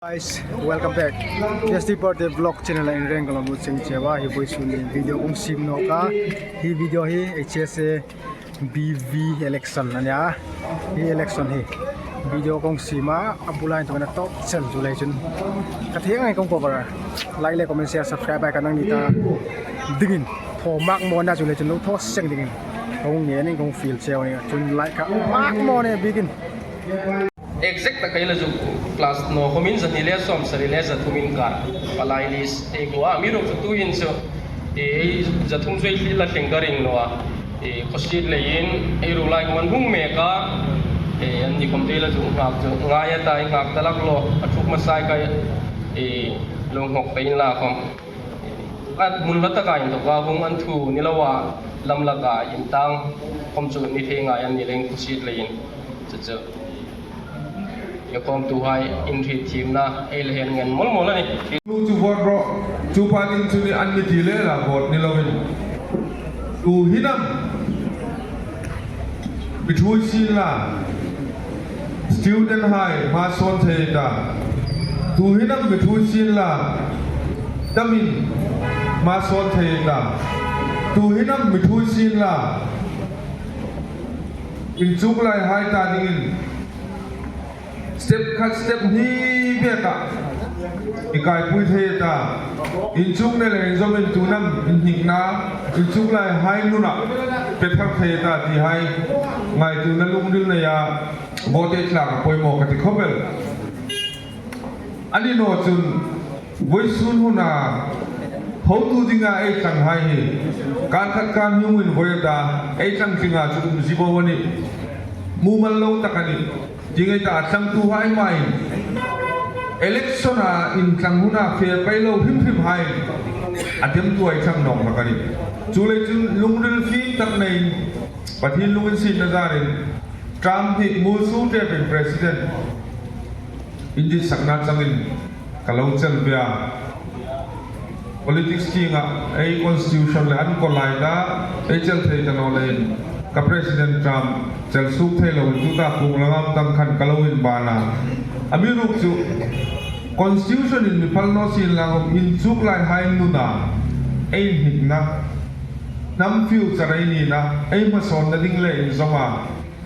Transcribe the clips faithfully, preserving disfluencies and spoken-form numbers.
Guys, welcome back. Yes, the birthday vlog channel in reng ka lo hmu cheng cheu a, hi vawisun hin video kan siem nawk a. Hi video hi H S A B V election a nih a. Hi election hi video kan siem a, a bula inthawkin a tawp chel chu lei chun ka thei ang kan cover a. Like le comment, share, subscribe ai ka nang ni ta dingin, thaw mak mawna chu lei chun lo thaw seng dingin kan ngen, kan fiel cheu a nih a. Chun like ka mak maw ni bikin. Exact taka i la zuk class naw khawmin zahni le sawmsari le zathum inkar palai list ei hmu a, amiruokchu tuhin chu, e, ei zathum chu ei la thleng ka ring naw a, e, khawsiet leiin ei ruolhai khawm an hung mek a, e, anni khawm chu ei la zuk nghak chu ngai a ta, ei nghak ta lak lo, a thuk hmasa ka, e, lo nghawk pei inla khawm. A hmun hla taka inthawka hung an thu ni loa, lam laka intang khawm chu ni thei ngai an ni leiin khawsiet leiin chu chu. Ei khawmtuhai inhriethiemna ei la hang ngen mawl mawl a nih. Chu chu vote rawh, chu pa ding chu ni an ni ti le la vote ni loin. Tuhin am mi thu sien la, student hai hmasawn thei ta. Tuhin am mi thu sien la, damin hmasawn thei ta. Tuhin am mi thu sien la, inchuk lai hai ta dingin step khat step hni beka i kaipui thei ta. Inchuk nei le inzawmin tuhin am inhnikna inchuk lai hai nuna pe thar thei ta ti hai ngaituona lungril neia vote ei thlak a poimaw ka ti khawp el. A ni naw chun vawisun huna hotu dinga ei tlanghai hi kar khat kar hni hung invoi ta, ei tlang dinga chu um zie bo a nih. Mumal lo tak a nih. Ti ngai ta, a tlangtuhai hmain election-a intlang huna fe pei lo hrim hrim hai a demtu ei tlang nawk hlak a nih. Chuleiin chun lungril fie tak neiin Pathien lunginsietna zarin Trump hi mulsute pin president inditsakna changin ka lo chel ve a. Politics tienga ei constitution le an collide a, ei chel thei ta naw leiin ka president term chel suok thei loin tuta kung langa um dam khan ka lo inban a. Amiruokchu constitution-in mi phal naw sien lang um inchuk lai hai nuna ei hnikna, hnam future ei nina, ei hmasawnna ding le inzawma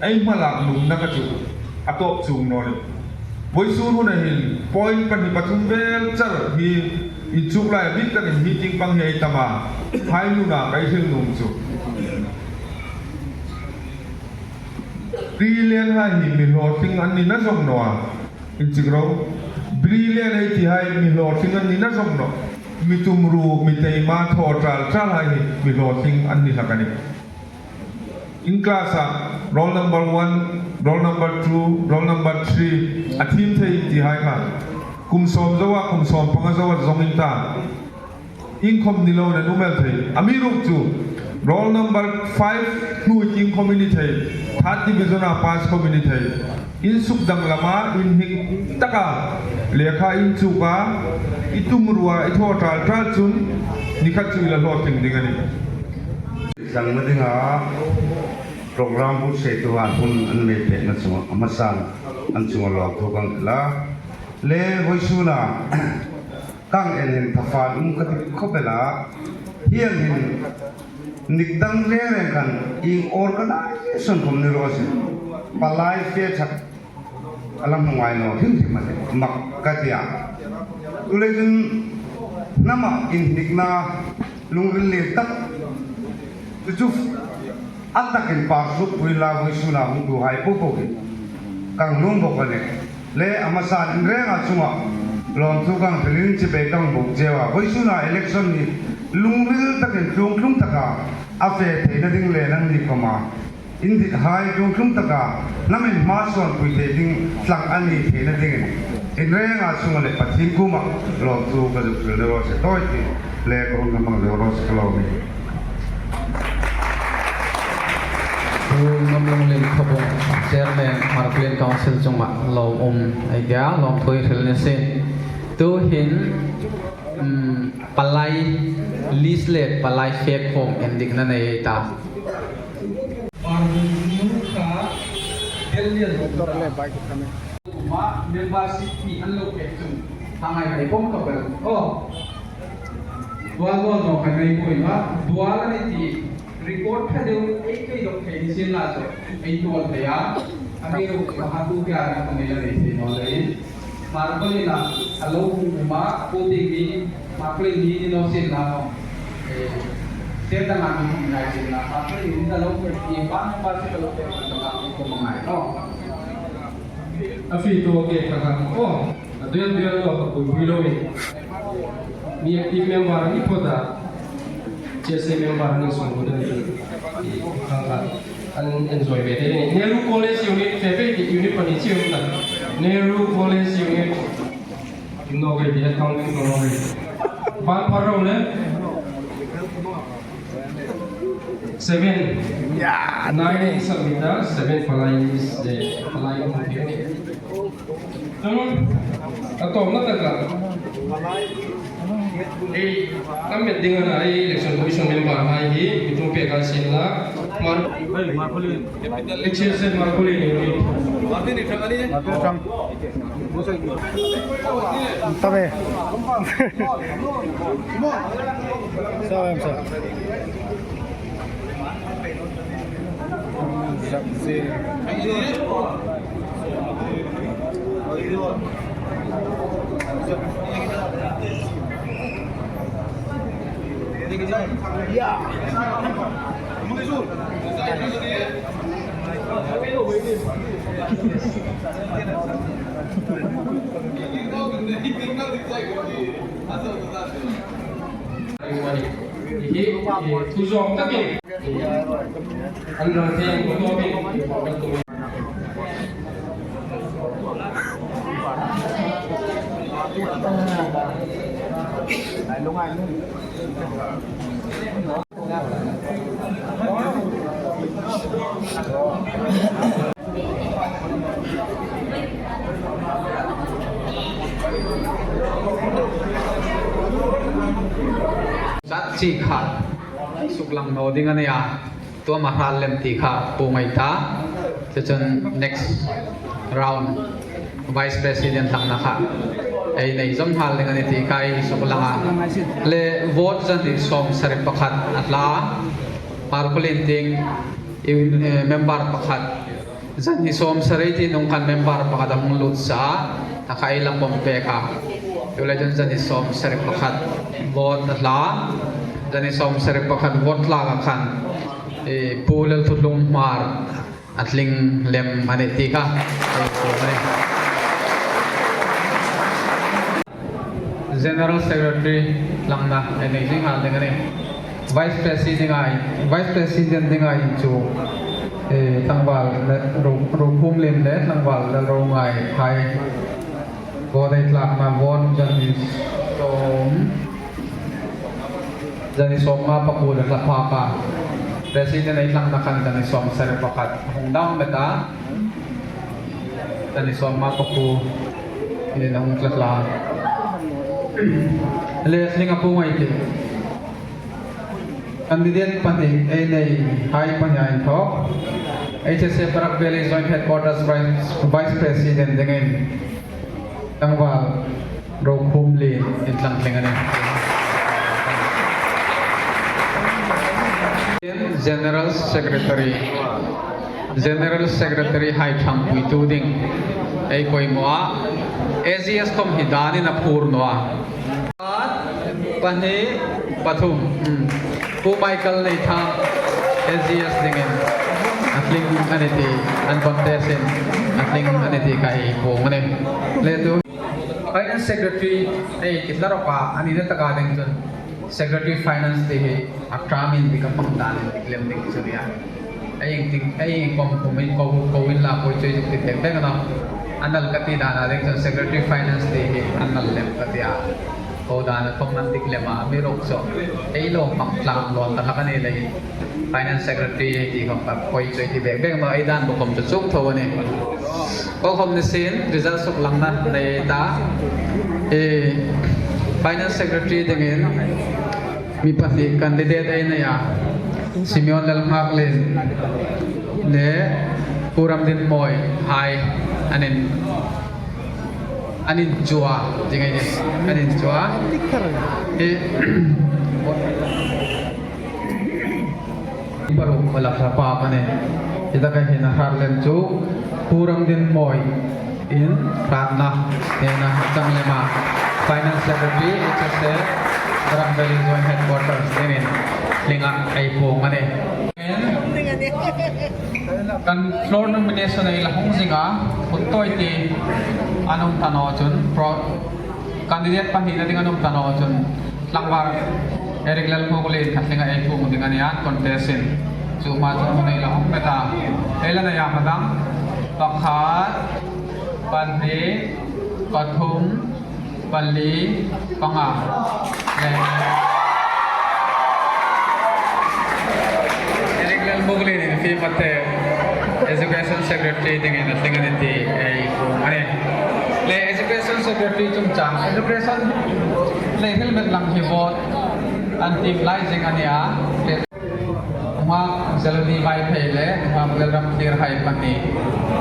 ei hmalak nuomna kha chu a tawp chuong naw nih. Vawisun huna hin point pahni pathum vel char hi inchuk lai bik takin hi tieng pang hi ei tam a, hai nuna ka hril nuom chu. Brilliant hai hi mi hlawtling an ni nawk naw a, inchik ro. Brilliant ei ti hai mi hlawtling an ni nawk naw. Mi tumru, mi taima, thaw tal tal hai hi mi hlawtling an ni hlak a nih. In class-a roll number one, roll number two, roll number three a thiem thei ti hai kha kum sawm zoa, kum sawm panga zoa zong in ta. Iengkhawm ni loin an um el thei. Amiruokchu roll number five hnuoi tieng khawm i ni thei. Third division-a pass khawm i ni thei. Insuk danglam a, inhnik taka lekha inchuk a, i tumrua i thaw tal tal chun ni khat chu i la hlawtling ding a nih. Tlangna dinga program buotsaituhai hun an mi pekna chunga a hmasan an chunga lawmthu kan hril a. Le vawisuna kan en hin thafan um ka ti khawp el a. Hieng hin nik dang reng reng khan ieng organization khawm ni raw se, palai fe ṭhat a la hmu ngai naw hrim hrim a nih, mak ka ti a. Chuleiin hnama inhnikna lungril lien tak chu chu a takin par suk pui la vawisuna hung tuhai po po hi kan lawm bawk a nih. Le a hmasan in renga chunga lawmthu kan hrilin chibai kan buk cheu a. Vawisuna election hi lungril takin tlung tlung taka a fe theina ding le nangni khawma indithai tlung tlung taka hnam inhmasawnpui thei ding tlang a ni theina dingin in renga chunga le Pathien kuoma lawmthu ka zuk hril ni raw se tawi ti le ka hun ka hmang lem raw se ka lawm a nih. Pu Ngamlung Lin Khawbung, Chairman Marklin Council chunga lawmum ei tia lawmthu ei hril ni sien. Tuhin, um, palai list le palai fe khawm endikna nei ei ta. Doctor le bike kami. Membership fee an lo pek chun. Hang ai kai pawm ka bel. Oh. Dual dual dawk ka nei poi ma. Dual a ni ti record ṭha deu ei kei dawk thei ni sien la chu. Ei tual thei a. A mi ro ka ha tu ka na ka nei la nei thei naw le. Hmarkhawlien a lo hung um a, pu ding mi, Hmarkhawlien mi ni naw sien la khawm. Eh, sir dang a mi hung ngai sien la, Hmarkhawlien mi ta lo pek ti, ban membership a lo pek ti, ka hung ngai naw. A fee tu ke ka ka. Oh, a dual dual lo ka pui pui lo ni. Mi active member ni po da. Che se member ni sung ko da ni. Ka ka. An enjoy ve te ni. Nehru College Unit, fe fe ki unit pani chi um ta. Nehru College Unit. Kim no ke di account kim no ke. Ban par ro le. Seven. Ya, nine is a meter, seven palai is the palai of the Chun, a tawpna taka, ei, tam met ding a na, ei, Election Commission member hai hi, mi tum pek a sin la, Hmar, ei, Hmarkhawlien. Election se Hmarkhawlien ni. Tabe. Sawa em sa. Hi, hi, thu zawng takin. An rang thei ang ko tawpin. Zat chi kha suklang naw ding a nih a. Tua ma hral lem ti kha pu ngai ta. Chu chun next round Vice President hlangna kha ei nei zawm nghal ding a nih ti kha ei suklang a. Le vote zahni sawmsari pakhat a hla. Hmarkhawlien tieng i, eh, member pakhat. Zahni sawmsari ti nung khan member pakhat a hung lut sa. A kha ei la pawm pek a. Chu le chun zahni sawmsari pakhat vote a hla. Zahni sawmsari pakhat vote hlak a khan, eh, Pu Lalthutlung Hmar a tling lem a nih ti kha. General Secretary hlangna ei nei zing nghal ding a nih. Vice President dinga, Vice President dinga in chu, eh, tlangval le, Ro-, Rokhumlien le tlangval Lalrongai hai. Vote ei tlakna vote zahni sawm, zahni sawm nga pakuo le hla phak a. President ei tlakna khan zahni sawmsari pakhat hung dam met a. Zahni sawm nga pakuo in a hung tla hla. Le tling a pu ngai ti. Candidate pahni ei nei hai pahni a inthawk. H S A Barak Valley Joint Headquarters Vice, Vice President dingin tlangval Rokhumlien in tlang tling a nih. General Secretary. General Secretary hai ṭhangpuitu ding ei poimaw a. A G S khom hi danin a phur naw a. Pahni, pathum. Hmm. Pu Michael Neithang, A G S dingin a tling a nih ti, an contest-in a tling a nih ti kha ei puong a nih. Le tu Finance Secretary ei ti hla rawp a, a nina taka ding chun Secretary Finance ti hi a ṭamin dik a hmang danin dik lem ding chu a nih a. Ei ieng tin, ei ieng khom khom in ko, ko in la ko choi zuk ti bek bek a na. A nal ka ti dan a ding chun Secretary Finance ti hi a nal lem ka ti a. Ko dan a khom an dik lem a, mi ruk chu ei lo hmang tlang lo ta hlak a ni leiin Finance Secretary ei ti khom ka koi choi ti bek bek naw, ei dan bu khom chu chuong tho a nih. Ko khom ni sin, result suklangna nei ta. E, Finance Secretary dingin mi pahni candidate ei nei a. Simeon Lalnghaklien le Pu Ramdinmawi hai an in An inchuh a, ti ngai ni. An inchuh a. Hi, paruk a lak hlak a nih. Hi taka hin a hrat lem chu Pu Ramdinmawi in hratna, hratna chang lem a. Finance Secretary, H S A, Barak Valley Joint Headquarters dingin hlinga ei puong a nih. Kan floor nomination ei la hung zing a, hun tawi ti an um ta naw chun, pro-, candidate pahnina ding an um ta naw chun, tlangval Eric Lalmuklien kha hlinga ei puong ding a nih a, contest-in. Chu hma chun hun ei la hung met a. Ei la nei a hma dang, pakhat, pahni, pathum, pali, panga. Le, Eric Lalmuklien in fie mate Education Secretary dingin a hling a nih ti ei puong a nih. Le Education Secretary chungchang, Education le helmet lang hi vote an tiem lai zing a nih a. Le, Nunghak Zelodi Vaiphei le Nunghak Lalramthlir hai pahni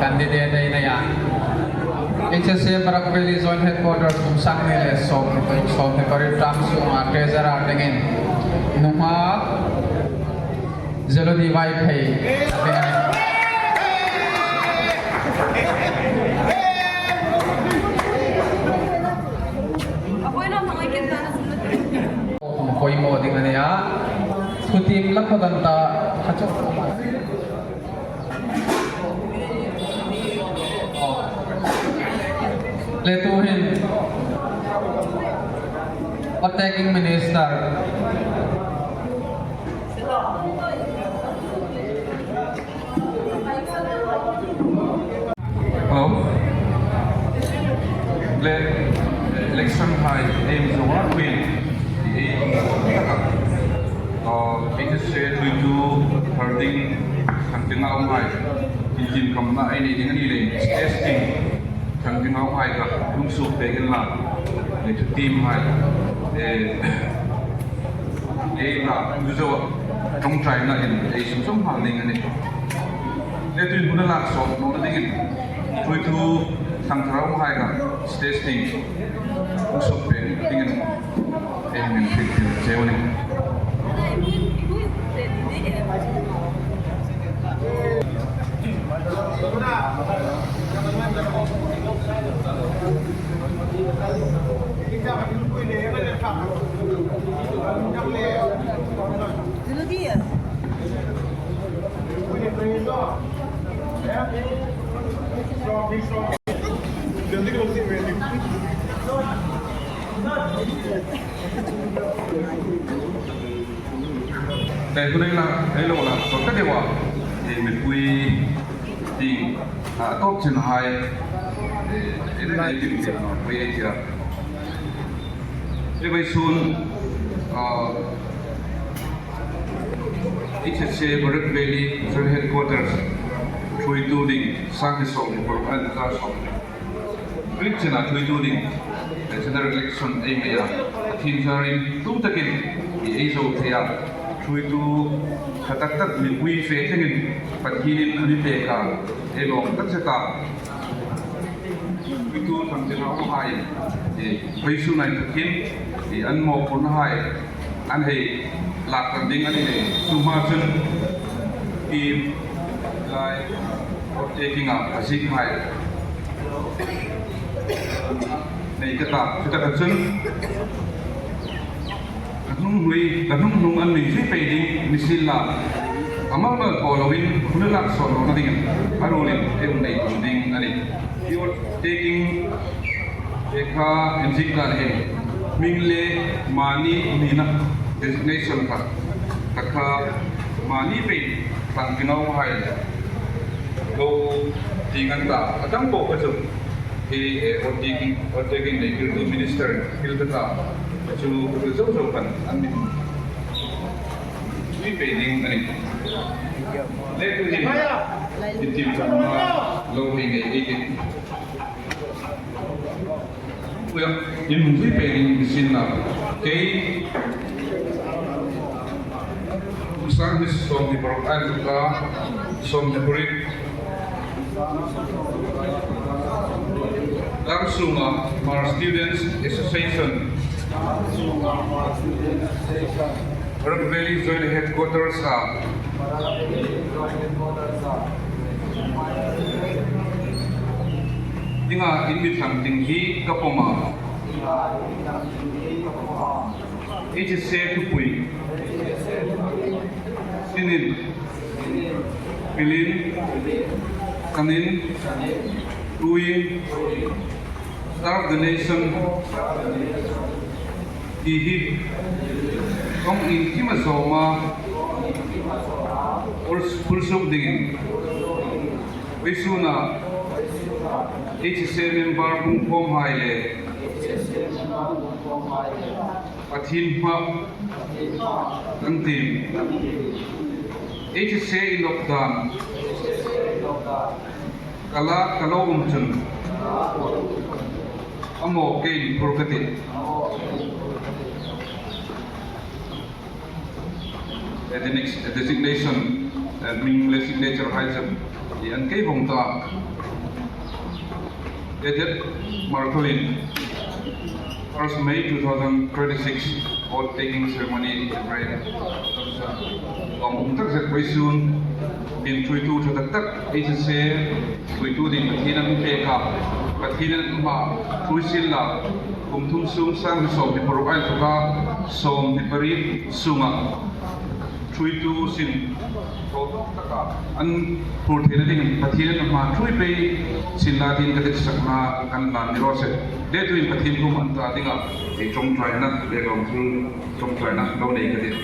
candidate ei nei a. H S A Barak Valley Joint Headquarters kum sang hni le sawm, sawmhni pariet term sunga treasurer dingin Nunghak Zelodi Vaiphei. Poimaw ding a nih a. Thutiem la khawdang ta kha chu. Le tuhin Oath Taking Minister. Hello. Le, election hai ei mi zo a, tuhin ei, uh, ei ti se tuitu harding kan ti ngau hai, tin tin kam na ei nei ding a ni le, testing kan ti ngau hai ka lung suk te in la, le thutiem hai, eh, ei la, tu zo, ṭawngṭainain ei sum sum hal ding a nih. Le tuhin hun a lak sawt nawna dingin, tuitu thangthar um hai ka stage ding, um suk pek dingin, ei min thil thil cheu a nih. Te hun ei la, ei lo la, so ka dewa, e, mipui ding, a, top chin hai, e, e, e, e, e, e, e, e, e, e, vawisun, a, H S A Barak Valley Joint Headquarters, thuoitu ding, sang hni sawm hni paruk an ka sawm. Rik chena thuoitu ding, eh, general election ei nei a, Pathien zarin tum takin ei zo thei a, thuoitu kha tak tak mipui fe thlengin Pathienin a mi pek a, ei lawm tak zet a. Thuoitu thangthar um hai, eh, vawisun hai takin, eh, an mawphurna hai, an hei lak kan ding a ni le, chu hma chun, i lai, oath taking a, a ziek hai. Nei ka ta, chu taka chun. Ka hnung hnui, ka hnung hnung an nei zui pei ding, ni sien la. A mal mal thaw loin, hun a lak sawt nawna dingin, a ruolin, ei hung nei ding a nih. Oath taking, e kha, inziek dan hin, hming le mani nina designation kha, ka kha, mani pei, tlang tingau hai, lo, ti ngan ta, a dang po ka chu, hi, e, oath taking, oath taking nei tirtu minister, thil ka ta, chu, chu zo zo kan, an min, mi pei ding a nih. Le tu hin, ti tim kan ma, lo hei nei, ei ti. Ui, in hung zui pei ding ni sien la. Kei, kum sang hni sawm hni paruk an ka, sawm hni pariet. Ram sunga Hmar Students Association, Barak Valley Joint Headquarters a dinga in mi thlang ding hi ka pawm a. H S A thupui sinin, pilin, sanin, tuin, staff donation ti hi kawng inthim a zawma phur suok dingin vawisuna H S A member pungkhawmhai le Pathien hmaa kan tiem. H S A inthawk dan ka la ka lo um chun a maw keiin phur ka tih. Eh, the next, eh, designation, eh, hming le signature hai chu an kei vong ta. Dated Markhulin, first May two thousand twenty-six, oath taking ceremony in Rain. Lawm um tak zet vawisun, min ṭhuoitu ṭha tak tak, H S A ṭhuoitu ding Pathienin a mi pek a, Pathienin ama ṭhuoi sien la, kum thum sung sang hni sawmhni paruk a inthawka sawmhni pariet sunga ṭhuoitu sin thaw tawk taka an phur theina dingin Pathienin ama ṭhuoi pei sien la tiin ka titsakna kan hlan ni raw se. Le tuin Pathien kuoma an ta dinga ei ṭawngṭaina le lawmthu ṭawngṭaina lo nei ka tih.